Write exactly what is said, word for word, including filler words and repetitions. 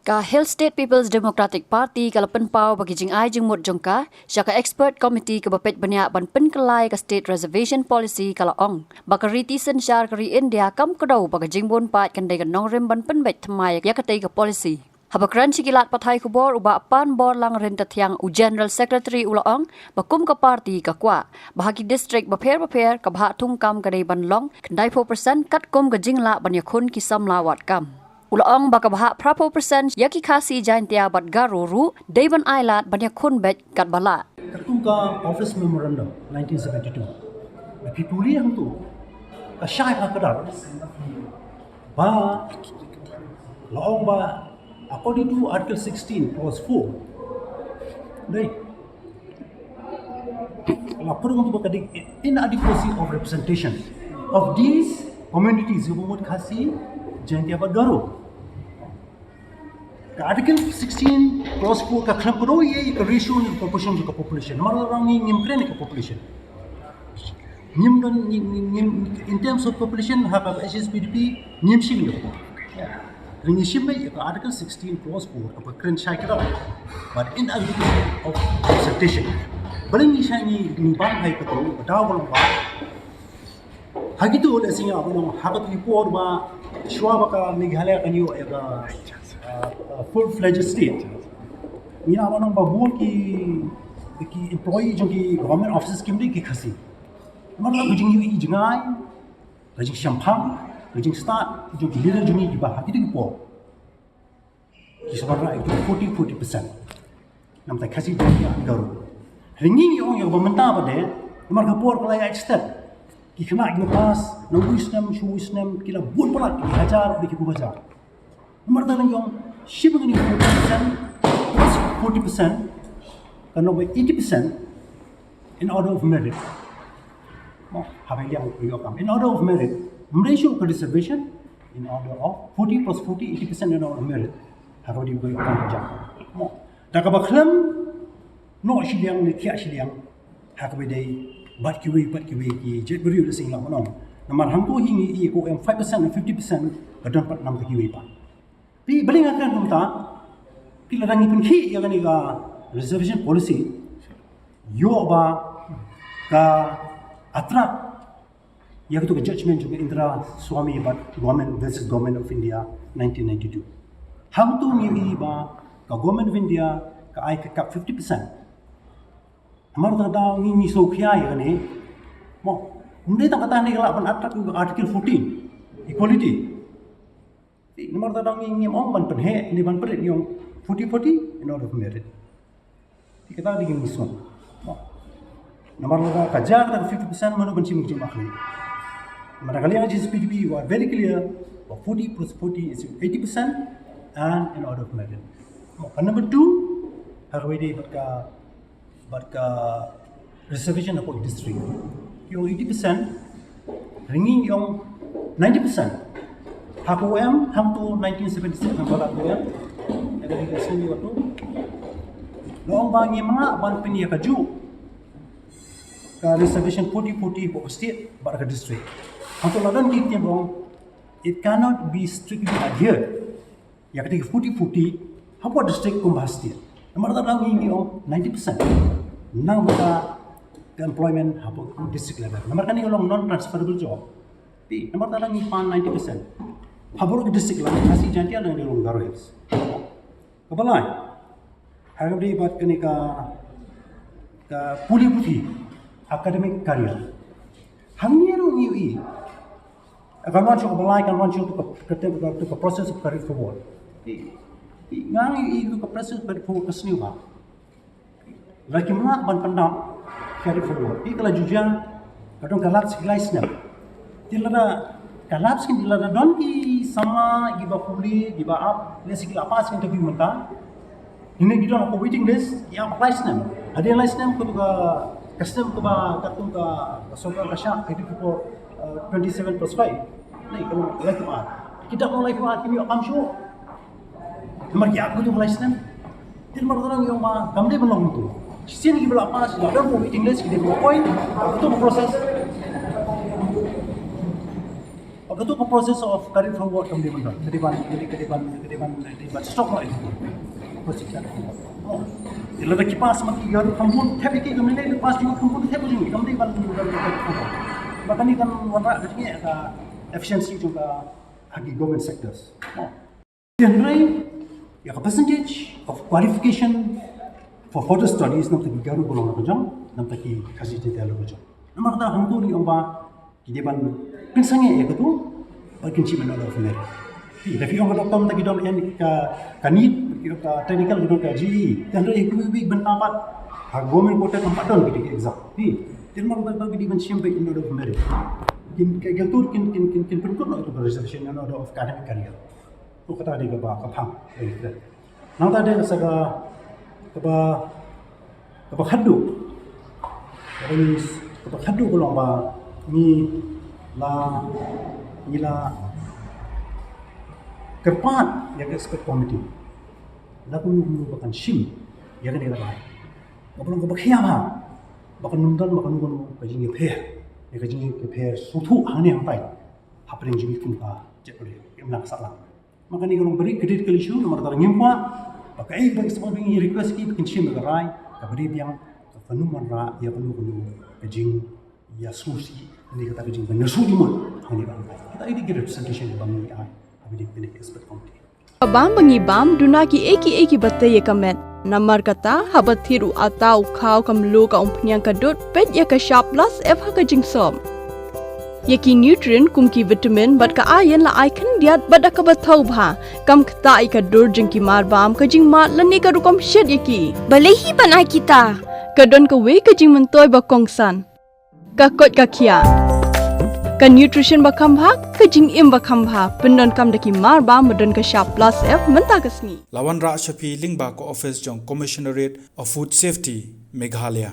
Ka Hill State People's Democratic Party ka la pynpaw ba ki jingai jingmut jong ka sha ka expert committee kaba peit bniah ban pynkylla ïa ka State Reservation Policy, ka la ong ba ka riti synshar ka ri India kam kdew ba ka jingbun paid kan dei ka nongrim ban pynbeit thymmai ïa katei ka policy. Haba kren sha ki lad pathai khubor, u Bah Panborlang Ryntathiang, u General Secretary, u la ong ba kum ka party ka kwah ba ha ki district bapher bapher ka bhah thungkam ka dei ban long khyndai phew percent katkum ka jinglah ban ïakhun ki samla wad kam. U la ong ba ka bhah phra phew percent ïa ki Khasi, Jaintia bad Garo ruh dei ban ailad ban ïakhun beit katba lah. Katkum ka Office Memorandum nineteen seventy-two, ba phi pule hangto, ka shai ha kdar ba la ong ba according to Article sixteen, clause four, dei la pynrung ba ka dei inadequacy of representation of these communities, kaba mut Khasi, Jaintia bad Garo. Ka Article sixteen, clause four, ka khlem kdew ïa ka ratio ne ka proportion jong ka population. Namar ba ngi ngim kren ïa ka population. Ngim don, ngim, ngim, ngim, in terms of population, ha ka H S P D P ngim shim ïa ka. Ngi shim ïa ka Article sixteen, clause four, kaba kren shai kdar. But in a of representation, balei ngi shai, ngi, ngi ban hai ka tu, ba daw ba long ba ha kito, lehse ngi ap nong, ha kito ki por ba shuwa ba ka Meghalaya kan ïoh ïa ka, uh, uh, full-fledged state, ngi ap nong ba bun ki, ki employee jong ki government offices kim dei ki Khasi. Namar ka jingïohi jngai, ka jingshemphang, ka jingstad jong ki leader jong ngi kiba ha kito ki por ki sa wanrah ïa ki forty, forty percent. Namar ka Khasi, Jaintia, Garo. Hynrei ngi ong ïa kaba mynta pat de, namar ka por ka la ïaid step. Ki khynnah kiba pass na uwei u snem sha uwei u snem ki la bun palat, ki hajar bad ki phew hajar. Namar kata ngi ong shim ïa kane forty percent plus forty percent, kan long ba eighty percent in order of merit. Mo, haba ïa, ïa kam in order of merit, ym dei shuh ka reservation, in order of forty plus forty, eighty percent in order of merit. Haba dei ba ïa kam jam. Mo, da kaba khlem noh shiliang ne khiah shiliang ha kaba dei bad kiwei bad kiwei ki jait briew, lehse ngi lah ban ong. Namar hangto hi ngi ïohi ko em five percent and fifty percent ka don pat namar kiwei pat. Phi, balei nga kren kumta? Phi, lada ngi pynkhih ïa kane ka reservation policy, ïoh ba ka attract ïa katu ka judgment jong ka Indra Swamy bad Government versus Government of India nineteen ninety-two. Hangtu ngi ïohi ba ka Government of India ka ai ka kap fifty percent. Namar kata ngi, ngi sngewkhia ïa kane. Mo, ym dei tang kata ne ka lah ban attract ka Article fourteen, equality. Namar kata ngi, ngim ong ban pynheh ne ban pynrit, ngi ong forty forty in order of merit. Te kata dei ngi sngew. Namar kata ka jia kata ka fifty percent, mano ban shim jingmut khlieh. Namar ka liang H S P D P were very clear, ba forty plus forty is eighty percent and in order of merit. Ka number two, ha kaba ïadei bad ka bad ka reservation hapoh district. Ki ong eighty percent, hynrei ngi ong ninety percent. Ha ka U M, hangtu nineteen seventy-six, hangtu la U M, ïa ka dei ka sngewthuh ïa katu. La ong ba ngim lah ban pynïa kajuh ka reservation forty forty hapoh ka state bad ka district. Hangtu la don ki ktien ba ong, it cannot be strictly adhered. Ïa kata ka forty forty hapoh district kumba ha state. Namar kata ngi, ngi ong ninety percent nang bad ka employment hapoh district level. Namar kane ka long non transferable job. Te namar kata ngi pan ninety percent. Hapoh ka district level, Khasi, Jaintia, nang dei long Garo Hills. Kaba lai, ha kaba ïadei bad kane ka, ka pule puthi, academic career. Hangne ruh ngi ïohi kan wan shuh kaba lai, kan wan shuh tu ka, ka, ka, tu ka process of carried forward. Te, te nga ngi ïohi tu ka process of carried forward ka sniew bha. Lada kim lah ban pyndap carried forward, te ka la ju jia, ka don ka lapse ki lai snem. Te lada ka lapse ki, lada don ki samla kiba pule, kiba ap, lehse ki la pass interview mynta, hynrei ki don hapoh waiting list, ki ap lai snem. Hadien lai snem, katu ka, ka snem kaba, katu ka, ka sorkar ka shah, ka dei ki por, uh, twenty-seven plus five. Nai, ka long laiphew ar. Ki dap long laiphew ar, kim ïoh kam shuh. Namar ki ap katu ka lai snem. Te namar kata ngi ong ba kam dei ban long kumtu. Shisien kiba la pass, la don hapoh waiting list, ki dei ban appoint, katu ka process. Kato ka process of carry forward kam dei ban, ka dei ban, ka dei ban, ka dei ban, ka dei ban stop noh ïa kato. Process carry forward. Oh. Ïa lada ki pass ma ki Garo kham bun, thep ïa ki kam dei ban pass jong ki kham bun, thep jong ki kam dei ban, ban, ban, ban. Ba kane kan wanrah ka jingeh ka efficiency jong ka ha ki government sectors. Oh. Hynrei ïa ka percentage of qualification for further studies na bynta ki Garo ba long la ka jong, na bynta ki Khasi Jaintia la ka jong. Namar kata hangto ngi ong ba ki dei ban pynsangeh ïa kato, ba kin shim in order of merit. Phi, lada phi ong ka doctor mynta ki don ka NEET, phi ong ka technical ki don ka JEE. Hynrei ïa kiwei kiwei bynta pat ha government quota kam pat don kita ki exam. Phi, te namar kata ki dei ban shim in order of merit. Kin, ka, kato kin, kin, kin, kin pynkut noh ïa ka reservation in order of academic career. To kata ka dei kaba, ka phang, eh, eh. Nangta dei sa ka, kaba, kaba khadduh. Kaba ngi, kaba khadduh ka long ba ngi la, ngi la kyrpad ïa ka expert committee. La kumno kumno ba kan shim ïa kane ka rai. Kaba long kaba khia bha. Ba kan ym don, ba kan ym don ka jingïapher. Ïa ka jingïapher sngewthuh hangne hangtai. Hapdeng jong ngi kum ka jaitbynriew, ïa ka sahlang. Ma kane ka long very critical issue, namar kata ngim kwah ba kaei ba ki sngewbha, ngi request ki ba kin shim ïa ka rai kaba dei biang, ka kynmaw wanrah ïa kano kano ka jingïasngewsih ne kata ka jingpynïasoh jingmut hangne hangtai. Kata ka dei ka representation ba ngi ai ha kane ka expert committee. Ka bam ba ngi bam, duna kiei kiei kiba tei ïa ka met. Namar kata, haba thied u atta u khaw ka mluh ka umphniang ka dud, peit ïa ka shap plus F ha ka jingsop. Ïa ki nutrient kum ki vitamin bad ka iron la ai khyndiat bad da kaba thaw bha. Kam ktah ïa ka dur jong ki mar bam, ka jingmad lane ka rukom shet ïa ki. Balei hi ban ai kita? Ka don kawei ka jingmyntoi ba kongsan. Ka koit ka khiah. Ka nutrition ba kham bha, ka jingim ba kham bha. Pyndonkam da ki mar bam ba don ka shap plus F mynta ka sngi. La wanrah sha phi lyngba ka office jong Commissionerate of Food Safety, Meghalaya.